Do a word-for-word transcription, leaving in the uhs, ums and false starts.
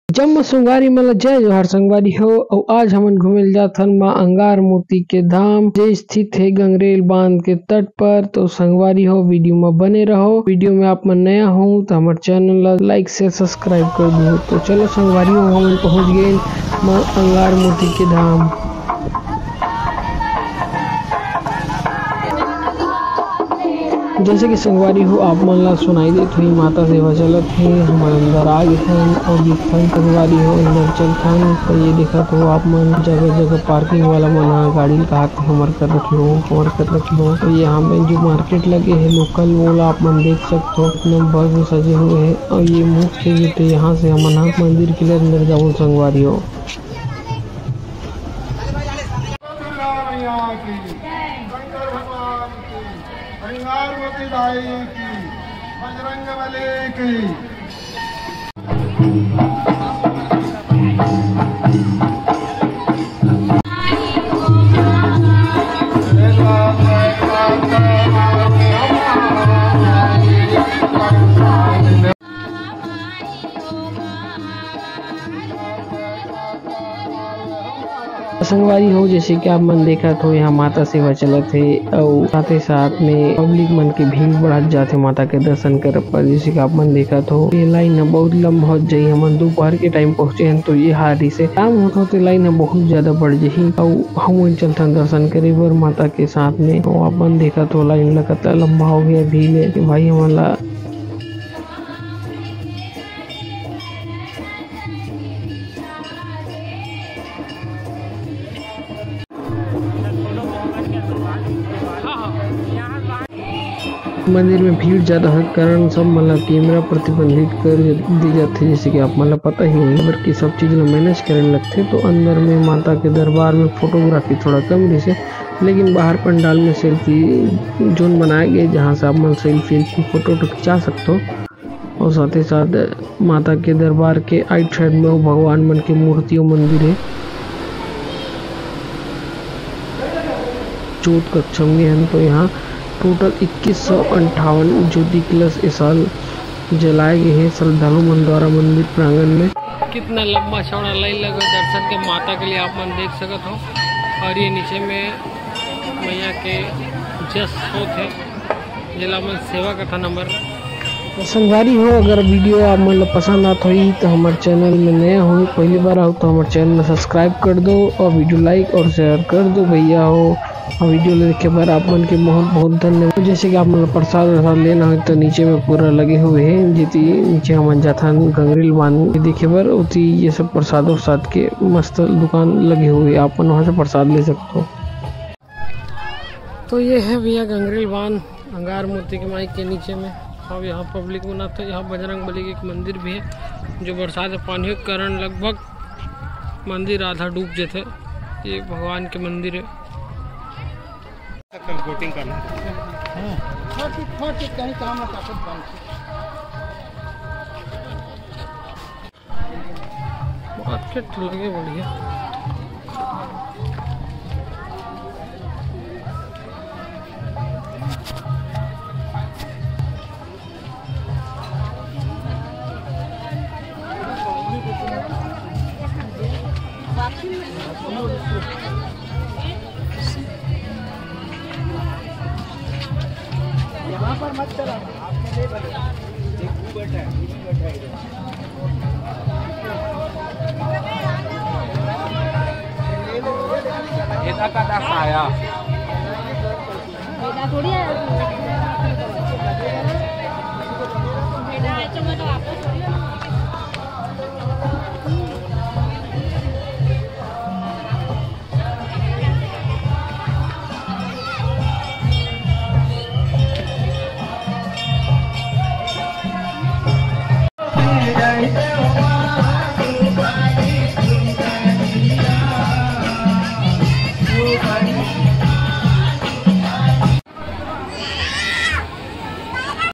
जम्मो संगवारी मन ल जय जोहार संगवारी हो। अउ आज हमन घूमे ल जात हन माँ अंगार मूर्ति के धाम, जे स्थित हे गंगरेल बांध के तट पर। तो संगवारी हो, वीडियो में बने रहो। वीडियो में आप मन नया हो तो हमर चैनल ला लाइक से सब्सक्राइब कर दो। तो चलो संगवारी हो, हमन पहुंच गए माँ अंगार मूर्ति के धाम। जैसे कि संगवारी हो, आप मन ला सुनाई देत होही, माता सेवा चलत हे, हमन अंदर आ गे हन। अउ दिखथन संगवारी हो, अंदर चलथन। तो ये देखत हो आप मन, जगह जगह पार्किंग वाला मन ह गाड़ी ल कहात हे, हमर कर रखे हो, हमर कर रखे हो। तो ये यहाँ में जो मार्केट लगे हे लोकल, वो ला आप मन देख सकत हो, एकदम भव्य सजे हुए हे। अउ ये मुख्य गेट हे, यहाँ से हमन ह मंदिर के लिए अंदर जाबो संगवारी हो। दुर्गा मैया की, शंकर भगवान की, अंगारमती दाई की, बजरंग बली की। संगवारी हो, जैसे कि आप मन देखत हो, यहाँ माता सेवा चलत हे अउ साथे साथ में पब्लिक मन के भीड़ बढ़त जात हे माता के दर्शन करे बर। जैसे कि आप मन देखत हो, ये लाइन ह बहुत लंबा हो जाही। हमन दोपहर के टाइम पहुंचे हन, तो ये हारी से काम होत होते लाइन ह बहुत ज्यादा बढ़ जाही। अउ हमन चलथन दर्शन करे बर माता के साथ में। तो आप मन देखत हो, लाइन ल कतका लंबा हो गया भीड़ हे। भाई हमन ला मंदिर में भीड़ ज्यादा होए के कारण सब मन ला कैमरा प्रतिबंधित कर दे जाथे। जैसे कि आप मन ला पता ही होही, काबर कि सब चीज ला मैनेज करे लगथे, तो अंदर में माता के दरबार में फोटोग्राफी थोड़ा कम रहिसे, लेकिन बाहर पंडाल में सेल्फी जोन बनाए गए, जहाँ से आप मन सेल्फी, फोटो वोटो खिंचा सकथो। और साथ ही साथ माता के दरबार के आइट साइड में वो भगवान मन के मूर्ति और मंदिर है। जोत कक्षम में हन तो यहाँ टोटल इक्कीस सौ अंठावन ज्योति कलश इस साल जलाए गए हैं श्रद्धालु मन द्वारा मंदिर प्रांगण में। कितना लंबा चौड़ा लाइन लगे दर्शन के माता के लिए आप मन देख सकत हो। और ये नीचे में मैया के जस होत है, जेला मन सेवा कथा नंबर। तो संगवारी हो, अगर वीडियो आप मन ला पसंद आत होही तो हमर चैनल में नया हो, पहली बार आओ तो हमर चैनल ला सब्सक्राइब कर दो और वीडियो लाइक और शेयर कर दो भैया हो। और वीडियो ला देखे बर आप मन के बहुत बहुत धन्यवाद। जैसे कि आप मन ला प्रसाद व्रसाद लेना हो तो नीचे में पूरा लगे हुए हैं, जेती नीचे हमन जाथन गंगरेल बांध के देखे बर, ओती ये सब प्रसाद व्रसाद के मस्त दुकान लगे हुए, आप मन वहाँ से प्रसाद ले सकते हो। तो ये है भैया गंगरेल बांध अंगार मूर्ति के माई के नीचे में। अब यहाँ पब्लिक मन आथे। यहाँ बजरंग बली के एक मंदिर भी है, जो बरसात के पानी के कारण लगभग मंदिर आधा डूब जथे। ये भगवान के मंदिर है। कल बोटिंग करना है। हाँ। छोटी, छोटी कहीं काम ना ताकत बन। मार्केट लगे बढ़िया। यहाँ पर मत चला। एदा का दा खाया। एदा थोड़ी आया।